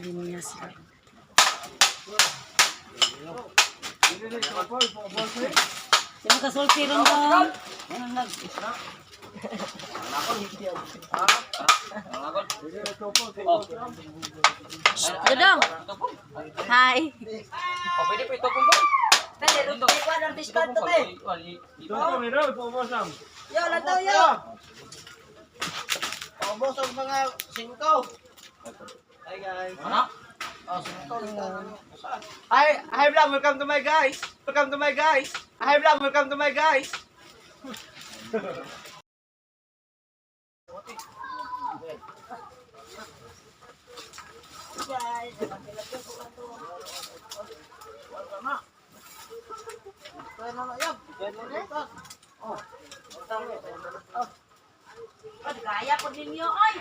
Linya sila. Sino kasulti ron dong? Ano nag... Dodong! Hi! Oh, pwede pa itupong ko. Yo, lantaw yo. Ubos ang mga singko. Hi guys. Ano? Oh, singko. Hi, hi vlog, welcome to my guys. Welcome to my guys. Hi vlog, welcome to my guys. Gaya po ninyo, oy!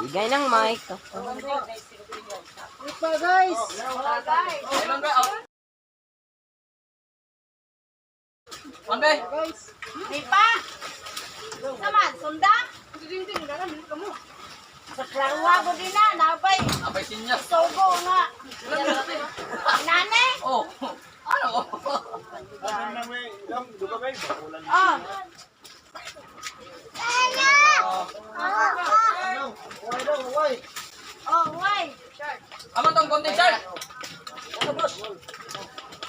Bigay ng mic. Pa guys. Ilan ba? Oh. One be. Di pa! Saman, sunda? Sa klaruha ko din na, nabay. Abay sinyas. Sogo nga. Nane? Oh. Ano? Oh. Oh, why? Amo tong konti, sir.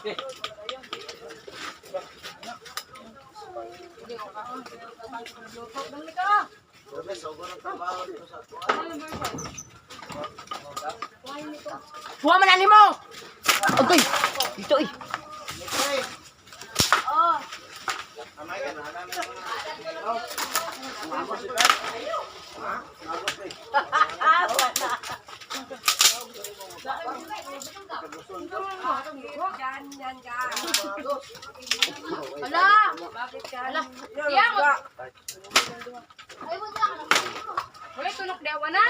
Okay. Kuha man ani mo. Agoy. Dito eh. Oh. Ah, wala. Wala. Wala. Yang. Wala tunok dewa na.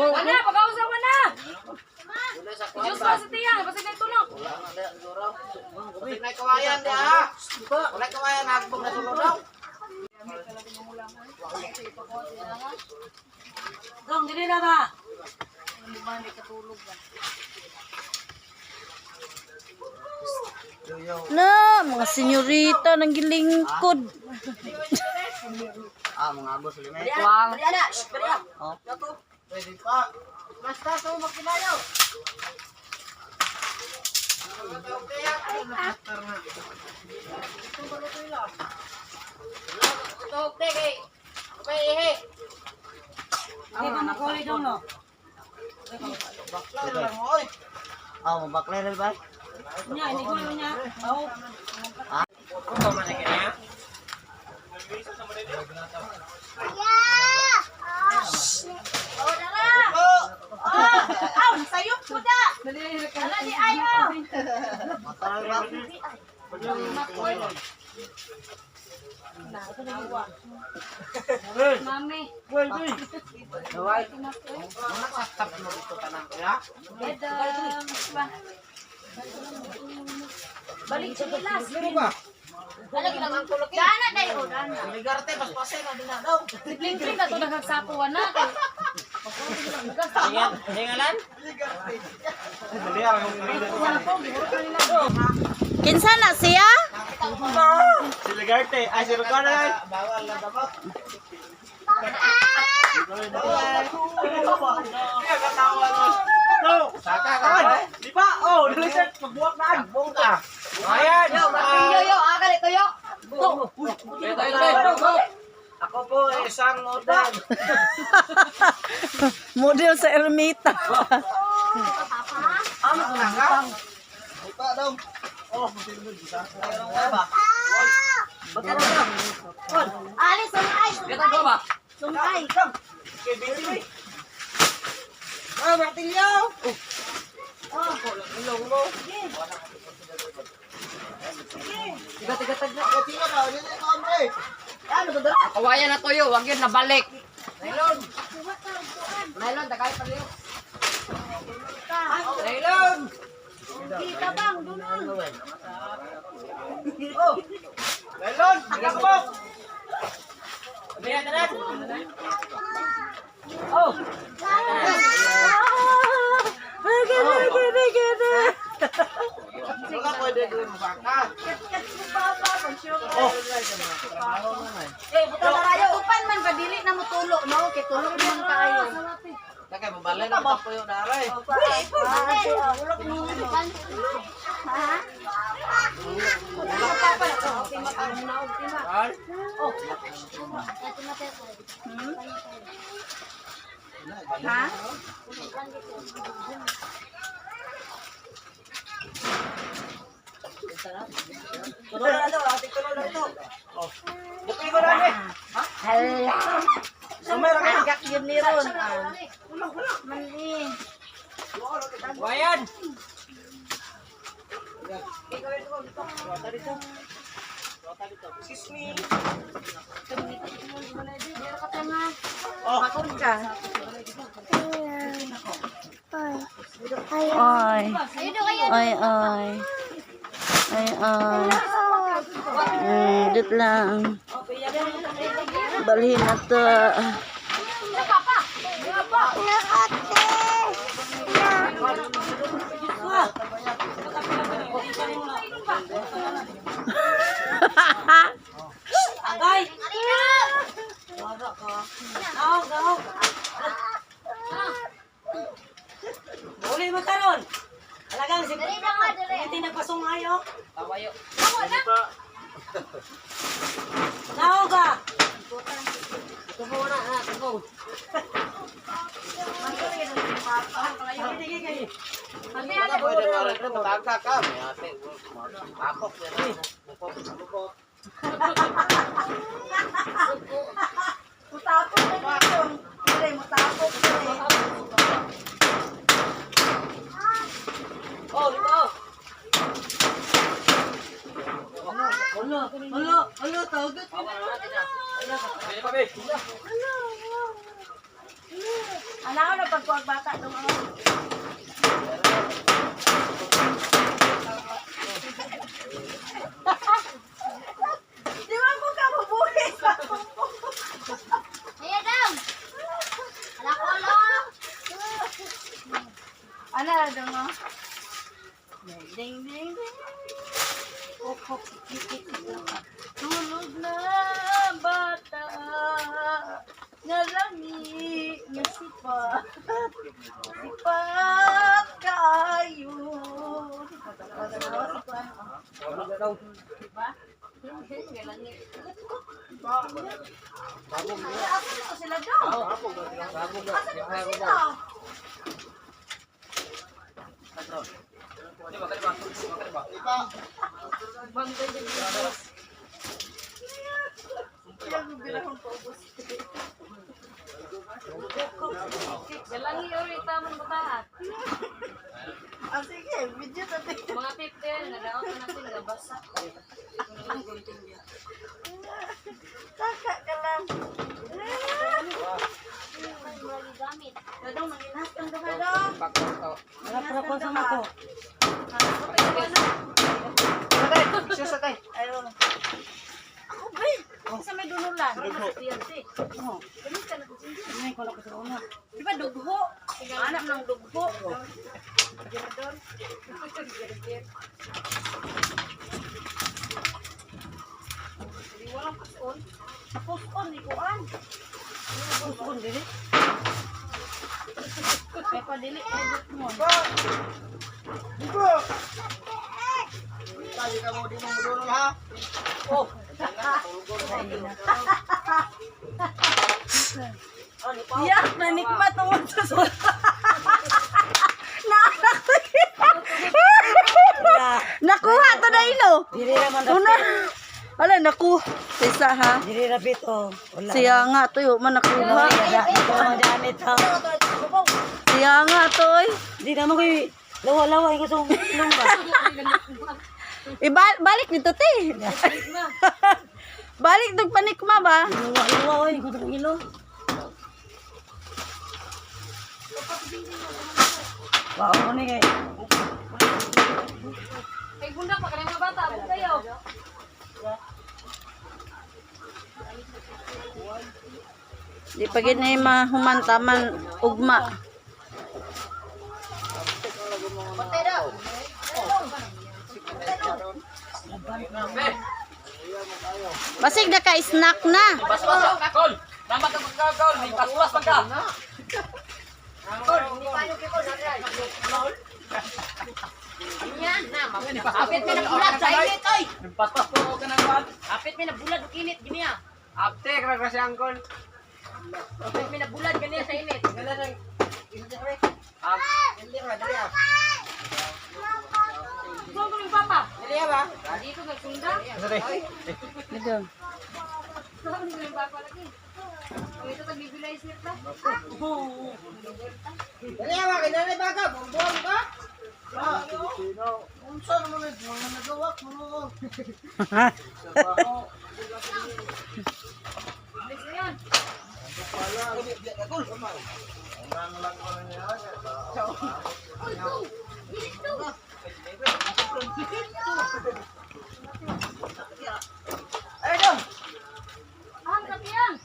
Wala, pag-ausa na. Diyos pa sa tiyang, basta kay tunok. Wala kawayan di ah. Wala kawayan hagbong na sulod daw. Dong, dili na ba? Na, mga senyorita nang gilingkod. Ah, mga agos lima. Tuwang. Oh. Pwede pa. Basta so magkinayo. Hindi ba makulay dong, no? Ah, mabaklay rin ba? Nya, hindi ko niya. Oh. Oh, dara. Oh, aw, sayop ko da. Ala di ayo. Mami. Edam. Balik sa gilas. Dana dayo, dana. Ligarte, paspase na din na daw. Lingkling ka to nagagsapo na. Kinsa na siya? Si Ligarte, ay si Rugana ay. Bawal na gamot. No! Saka ka. Di ba? Oh, dali sir, pagbuwak na. Buong ka. Ayan! Yo yo, akali tuyo. Tayo, tayo, tayo. Go. Ako po ay isang model. Model sa ermita. Ano ka na ka? Ipa daw. Oh, Meron ka ba? Ali, sungay, Dito sungay. ba? Sungay. Okay, busy. Ah, martilyo! Oh. Ilong mo. Tiga-tiga na. Sino ba? Dili ko amre. Ano ba dala? Kawayan na toyo, wag yun nabalik. Nylon. Nylon, tagay pa liyo. Nylon. Kita bang, dunol. Oh. Melon, tingnan mo. Oh. Wala pwede gawin mo baka. Oh. Eh, buta na rayo. Tupan man ba dili na mo tulo no? Kay tulo man kaayo. Kaya mabalay na ba po yung naray. Ha? Tulo na to, ating tulo na to. Bukay ko na eh. Hala. Sumera ka. Agak yun ni Ron. ah. Mali. Kawayan. Excuse me. Bakon ka. Ay. Ay, ay. Ay, ay. Dito lang. Balhin na to. Agay. Wala ka. Gaw, gaw. Uli mo taron. Talagang si Dali na nga, dali. Hindi nagpasungayo. Tawayo. Naog ka. Tubo na, ha, tubo. Wala pwede mo rin matagka ka. May ate. Apok yan. Bukop. Bukop. Mutapok na dito. Dili, mutapok. Dili. Oh, dito. Hala, hala, hala, tagat. Pwede pa, be. Anak ko na pagkuwag bata dong ako. Di ba ko ka mabuhi sa Ayan daw. Ala ko lang. Ano na dong oh? Ding ding ding. Tulog na bata nga lami nga sipat sipat kaayo. Diba? Asa na to sila daw? Asa na to sila? Galangi orita man bata. Ah, sige, video natin. Mga 15, nadaot na natin nabasa. Kaka ka lang. Dadong, manginas kang duha dong. Wala pa ko sa mako. Sus atay. Ayun. Ako ba? Sa may dunulan. Oh. Di ba dugho? Anak ng dugho. Puson, ni kuan. Puson dili. Kaya pa dili, edit mo. Buko. Kali ka mo di mo mudunol ha. Oh. Yak, nanikmat mo sa Naanak Nakuha to na ino. Dili ra man Una. Wala, naku. Tesa ha. Dili ra bito. Wala. Siya nga, tuyo man nakuha. Ito ang gamit ha. Siya nga to oy. Di naman ko'y lawa-lawa. Ikaw sa ilong ba? Ibalik nito te. Balik dog panikma ba? Lawa-lawa oy. Ikaw sa ilong. Wow, ano ni kay? Kay bundak pa kanang mga bata, abot kayo. Di pa gid ni mahumantaman ugma. Basig na ka snack na. Paspas ka, Kol. Dapat ka pagka, Kol. May paspas man ka. Apit may nabulad sa init oy. Paspas po ka ng kwan. Apit may nabulad og init gini ah. Aptek ra kasi angkol. Apit may nabulad gani sa init. Saan ko yung papa? Dito nagsunda. Dito. Saan ko yung papa lagi? Ang ito tagbibilay siya ta. Dali ba, kinanay baga, buong ka. Unsa naman ang mga nagawa ko? Bilis na yun. Ay, dong. Ahang kapiyang.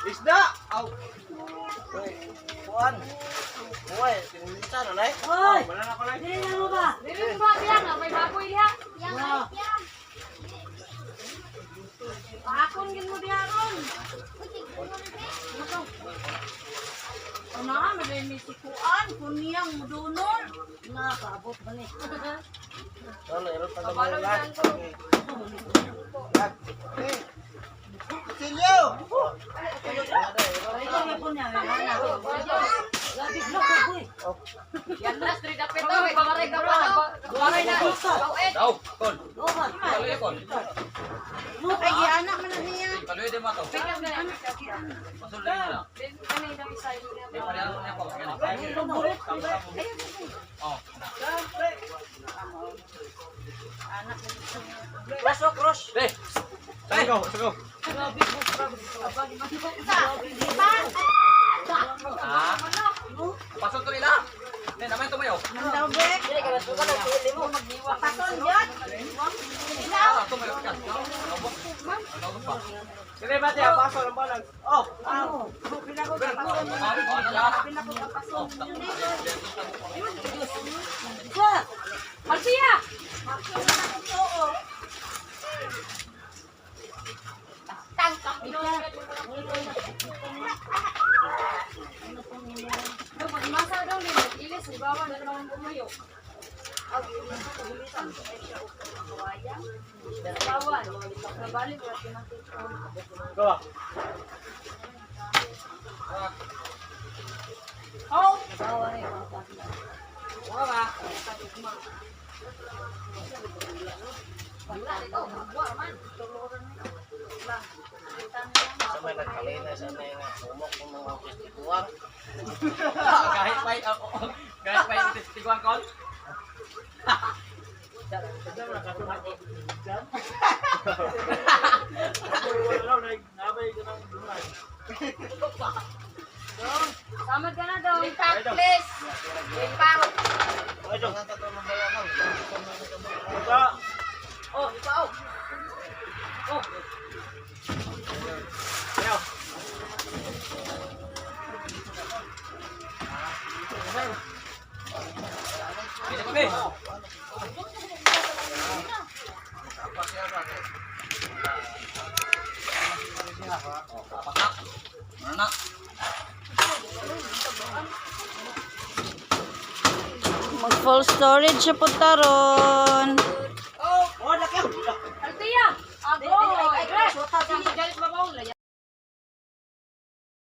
Isda. Aw. Kuan. Uy, tinulisa na nay. Oy! Wala na ko nay. Dili na mo ba? Dili mo ba piyang? May baboy diha. Paakon gin mo diha ron. Ano to? Ano na, may misikuan, kuniyang mudunol. Na paabot ba ni? Kabalo dyan ko. Silyo. Ikaw may punya. Grabe ko boy. Yan na, street apit to. May pamaray ka pa. Pamaray na. Daw, Kol. Go ba? Paluya, Kol. Ay, gianak man na niya. Paluya din mo to. Pasul din mo na. Eh, pareho na po. Oh. Cross oh, cross. Eh, Go, go. ah. Pasok to nila. Eh, naman tumayo. Nandaw be. Dili ka masuka na tuil mo. Paton yun. Ah, tumayo ka. Naubok pa. Dire ba tiya paso ng balance. Oh. Marcia! Daw, pag masa daw, ni mag-ilis, ibawa na naman tumayo. Bawan. Nabalik, wala pinakita. Go. Oh! Kahit pa ako. Kahit pa yung testiguan, Kol. Samad ka na daw. Please. Ipang. Go. Oh, ipa oh. Ayaw. Pwede kami. Papak na. Ano na? Mag full storage siya po taron.